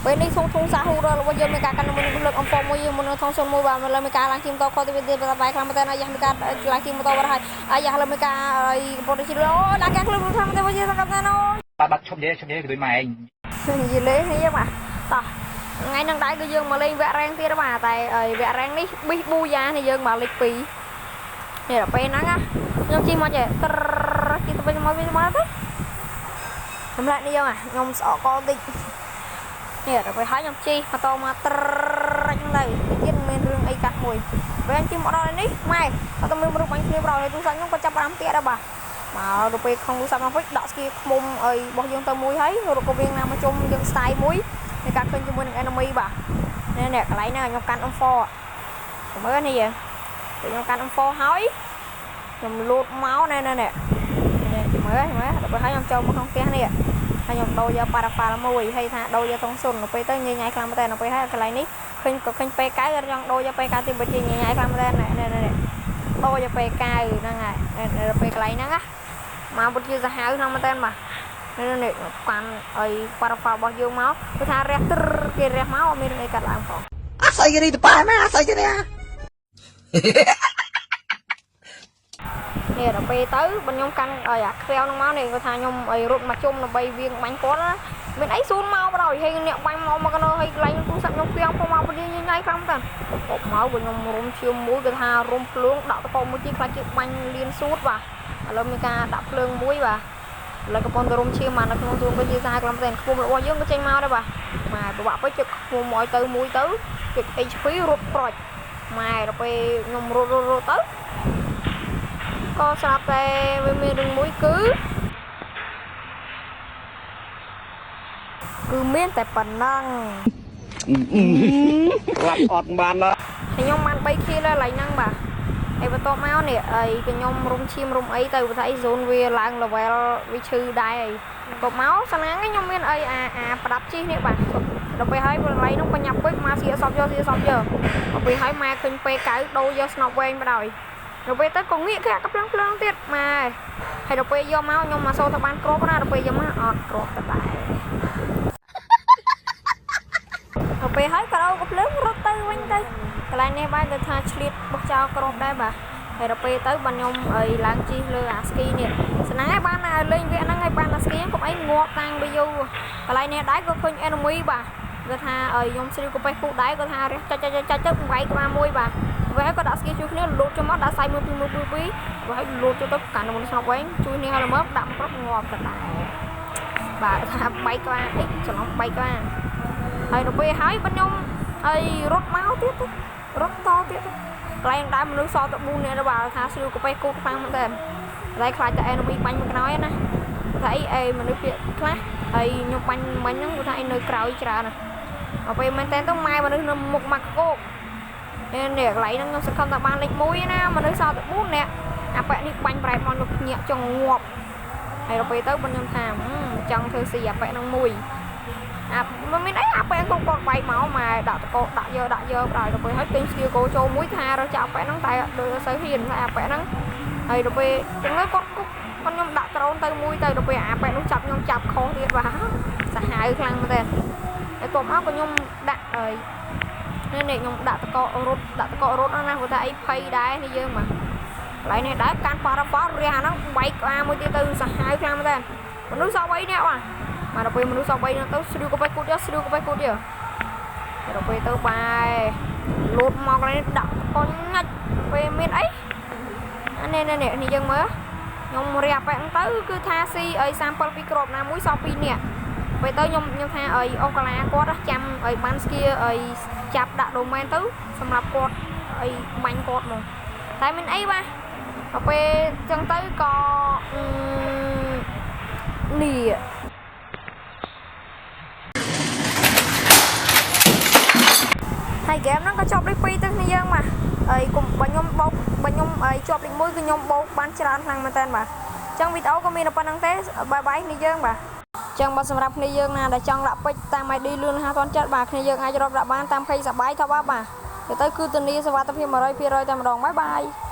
ពេលនេះធុងធុងសាហ៊ូរបស់យើងមានការកាន់មួយនឹងលើកអំពងមួយយើងមុននឹងថងសុនមួយបាទឥឡូវមានការឡើងជិះម៉ូតូខុសទៅវិញទៀតបាយខ្លាំងមែនតើអាយ៉ាមានការឡើងជិះម៉ូតូបាត់ហើយអាយ៉ាឥឡូវមានការកំពុងតែជិះអូឡើងកាខ្លួនខ្លាំងមែនតើយើងសកម្មណាអូ បាទបាទឈប់និយាយឈប់និយាយគឺដូចម៉ែឯង និយាយលេងនេះបាទតោះថ្ងៃហ្នឹងដែរគឺយើងមកលេងវគ្គរ៉េងទៀតបាទតែវគ្គរ៉េងនេះប៊ីសប៊ូយ៉ានេះយើងមកលេខ2នេះដល់ពេលហ្នឹងណាខ្ញុំជិះមកចេះត្រជិះទៅវិញមកវិញមកទៅសម្រាប់នេះយើងខ្ញុំស្អកកតិចនេះដល់ពេលហើយខ្ញុំជិះម៉ូតូមកត្រហ្នឹងទៅទៀតមានរឿងអីកាត់មួយពេលខ្ញុំជិះមកដល់នេះម៉ែអត់មានមនុស្សបាញ់គ្នាប្រហែលទូរស័ព្ទខ្ញុំក៏ចាប់5ទៀតដែរបាទមកដល់ពេលក្នុងទូរស័ព្ទមកវិញដាក់ស្គីខ្មុំអីរបស់យើងទៅមួយហើយរកក៏វាងណាមកជុំយើង style មួយនៃការឃើញជាមួយនឹង enemy បាទនេះនេះកន្លែងហ្នឹងខ្ញុំកាន់ M4 មើលនេះយើងខ្ញុំកាន់ M4 ហើយខ្ញុំលូតមកនេះនេះនេះមើលមើលដល់ពេលហើយខ្ញុំចូលមកក្នុងផ្ទះនេះហើយខ្ញុំដូរយកប៉ារ៉ាហ្វាល់មួយហើយថាដូរយកតុងសុនដល់ពេលទៅញ៉ៃញ៉ៃខ្លាំងមែនតើដល់ពេលហើយកន្លែងនេះឃើញក៏ឃើញពេកៅចង់ដូរយកពេកៅទីបើជាញ៉ៃញ៉ៃខ្លាំងមែនតើនេះនេះដូរយកពេកៅហ្នឹងហើយដល់ពេលកន្លែងហ្នឹងណាមកពុតជាសាហាវខ្លាំងមែនតើបាទនេះនេះកាន់អីប៉ារ៉ាហ្វាល់របស់យើងមកគឺថារះត្រគេរះមកអត់មានអីកាត់ឡើងផង អាស្អីគេនេះទៅប៉ែណាអាស្អីគេនេះ នេះដល់ពេលទៅបើខ្ញុំកាន់ឲ្យអាខ្វែវហ្នឹងមកនេះគាត់ថាខ្ញុំឲ្យរត់មកជុំដើម្បីវៀងបាញ់គាត់ណាមានអីស៊ូនមកបណ្ដោយហើយអ្នកបាញ់មកមកកណោហើយកន្លែងទូរស័ព្ទខ្ញុំខ្វៀងផងមកបណ្ដោយញ៉ៃខ្លាំងតាអបមកបើខ្ញុំរុំឈាមមួយគឺថារុំភ្លើងដាក់តកមួយទីខ្លាចជាបាញ់លៀនសួតបាទឥឡូវមានការដាក់ភ្លើងមួយបាទឥឡូវកំពុងតែរុំឈាមមកនៅក្នុងសួនក៏ជាសារខ្លាំងតែខ្ពុំរបស់យើងក៏ចេញមកដែរបាទម៉ែពិបាកពេកជិះខ្ពុំឲ្យទៅមួយទៅជិះ HP រត់ប្រុចម៉ែដល់ពេលខ្ញុំរត់រត់រត់ទៅក៏ស្រាប់តែវាមានរឿងមួយគឺគឺមានតែប៉ុណ្ណឹង ឡាប់អត់បានណា ហើយខ្ញុំបាន3 kill ហើយឡើយហ្នឹងបាទហើយបន្ទាប់មកនេះអីក៏ខ្ញុំរុំឈាមរុំអីទៅព្រោះថាអី zone វាឡើង level វាឈឺដែរអីបន្ទាប់មកស្នាងខ្ញុំមានអីអាអាប្រដាប់ជីនេះបាទដល់ពេលហើយកន្លែងនោះបញ្ញាប់ពេកមកសៀសពយកសៀសពយកដល់ពេលហើយម៉ែឃើញពេកៅដូរយកស្នប់វែងបណ្ដោយដល់ពេលទៅក៏ងាកគេអាកភ្លឹងភ្លឹងទៀតម៉ែហើយដល់ពេលយកមកខ្ញុំមកសូទៅបានគ្រាប់ណាដល់ពេលយកមកអត់គ្រាប់ទៅដែរដល់ពេលហើយក៏អូកភ្លើងរត់ទៅវិញទៅកន្លែងនេះបាទគឺថាឆ្លៀតបុកចោលគ្រាប់ដែរបាទហើយដល់ពេលទៅបាទខ្ញុំអីឡើងជិះលើអាស្គីនេះស្នាបានលេងវគ្គហ្នឹងហើយបានអាស្គីកុំអីងាប់តាំងពីយូរកន្លែងនេះដែរក៏ឃើញ enemy បាទគឺថាឲ្យខ្ញុំស្រីកូប៉េះគូដែរគាត់ថារះចាច់ចាច់ចាច់ទៅបែកក្បាលមួយបាទវិញហើយក៏ដាក់ស្គីជួយគ្នាលូតចូលមកដាក់សាយ1 2 1 2 2វិញហើយលូតចូលទៅកាន់មុនស្នប់វិញជួយគ្នាហើយមកដាក់មកងាប់ទៅដែរបាទថាបែកក្បាលអីច្រឡំបែកក្បាលហើយដល់ពេលហើយបើខ្ញុំហើយរត់មកទៀតទៅរត់តទៀតទៅកន្លែងដើមមនុស្សសល់តែ4នាក់ទៅបាទថាស្រួលកាប៉េះគូខ្លាំងមែនតើតែខ្លាចតែ enemy បាញ់មកក្រោយណាថាអីអេមនុស្សពាក្យខ្លះហើយខ្ញុំបាញ់មិញហ្នឹងគាត់ថាអីនៅក្រោយច្រើនណាដល់ពេលមែនតើទៅម៉ែមនុស្សនៅមុខមកកោកនេះនេះកន្លែងហ្នឹងខ្ញុំសង្ឃឹមថាបានលេខ1ណាមនុស្សសល់តែ4នាក់អាប៉ែនេះបាញ់ប្រែតមកខ្ញុំភ្ញាក់ចង់ងាប់ហើយដល់ពេលទៅបងខ្ញុំថាចង់ធ្វើស៊ីអាប៉ែហ្នឹងមួយអាមិនមានអីអាប៉ែគ្រប់គាត់បែកមកម៉ែដាក់តកដាក់យកដាក់យកដល់ដល់ពេលហើយទិញស្គីកោចូលមួយថារកចាប់អាប៉ែហ្នឹងតែដូចអត់សូវហ៊ានថាអាប៉ែហ្នឹងហើយដល់ពេលចឹងទៅគាត់គាត់ខ្ញុំដាក់ដ្រូនទៅមួយទៅដល់ពេលអាប៉ែនោះចាប់ខ្ញុំចាប់ខុសទៀតបាទសាហាវខ្លាំងមែនទែនហើយតបមកក៏ខ្ញុំដាក់ហើយនេះនេះខ្ញុំដាក់តករត់ដាក់តករត់ណាគាត់ថាអីភ័យដែរនេះយើងបាទកន្លែងនេះដែរកាន់ប៉ារ៉ាហ្វាល់រះអាហ្នឹងបែកក្បាលមួយទៀតទៅសាហាវខ្លាំងមែនទែនមនុស្សសក់3នាក់បាទបាទដល់ពេលមនុស្សសក់3ហ្នឹងទៅស្រួលក៏បែកគូតយកស្រួលក៏បែកគូតយកហើយដល់ពេលទៅបែលូតមកកន្លែងនេះដាក់តកញាច់ពេលមានអីអានេះនេះនេះយើងមើលខ្ញុំរះបែកហ្នឹងទៅគឺថាស៊ីអី37ពីក្របណាមួយសល់2នាក់ពេលទៅខ្ញុំខ្ញុំថាអីអូកាឡាគាត់ចាំអីបានស្គៀអីចាប់ដាក់ដូម៉ែនទៅសម្រាប់គាត់អីបាញ់គាត់មកតែមានអីបាទដល់ពេលចឹងទៅក៏នេះហើយហ្គេមហ្នឹងក៏ជាប់លេខ2ទៅគ្នាយើងបាទហើយកុំបើខ្ញុំបោកបើខ្ញុំអីជាប់លេខ1គឺខ្ញុំបោកបានច្រើនខ្លាំងមែនតើបាទចឹងវីដេអូក៏មានតែប៉ុណ្្នឹងទេបាយបាយគ្នាយើងបាទចឹងបើសម្រាប់គ្នាយើងណាដែលចង់ដាក់ពេជ្រតាម ID លឿនហាតន់ចិត្តបាទគ្នាយើងអាចរាប់ដាក់បានតាម page សបាយថបបាទទៅគឺធានាសុវត្ថិភាព100%តែម្ដងបាយបាយ។